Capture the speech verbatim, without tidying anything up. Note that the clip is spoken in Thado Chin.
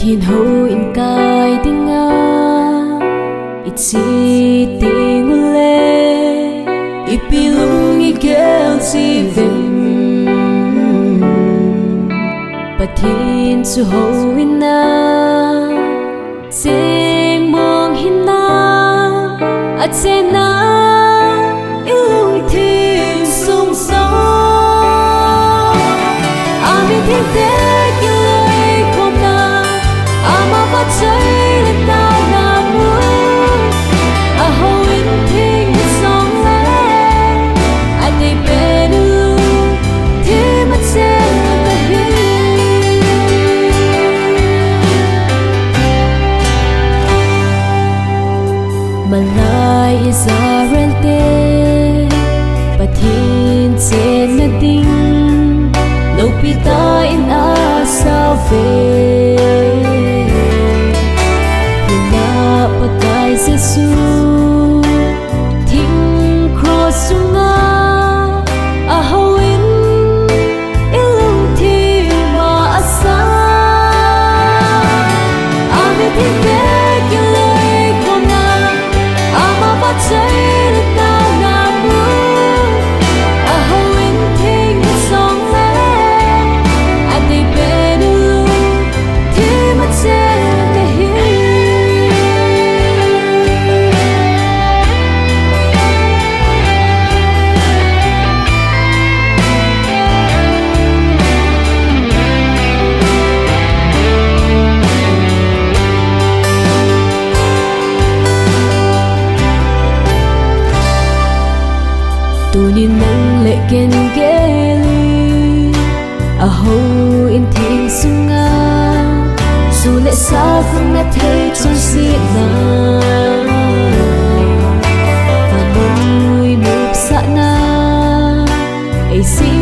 Pathen houin kai dinga iche teng uleh, ipi lung igel jiuvem? Pathen chu houin a, cheng mong hinam, achena ilungthim sung jong. Amithengte kiloikhomna, ama vahchoi le taona mun, ahouin theng hijongle, adeipen ilungthim achen ahi. Malai Israelte Pathen chenna ding loupitah in asauve. Hinna Pakai Jesu thing cross chunga ahouin ilungthim a asa. Amithengte kiloikhomna, ama vahchoi le taona mun, ahouin theng hijongle, adeipen ilungthim achen ahi. Tunin nang le ken gel in, ahouin theng sunga, su le sa khangna thei chonsetna, vannoi nopsahna, eisih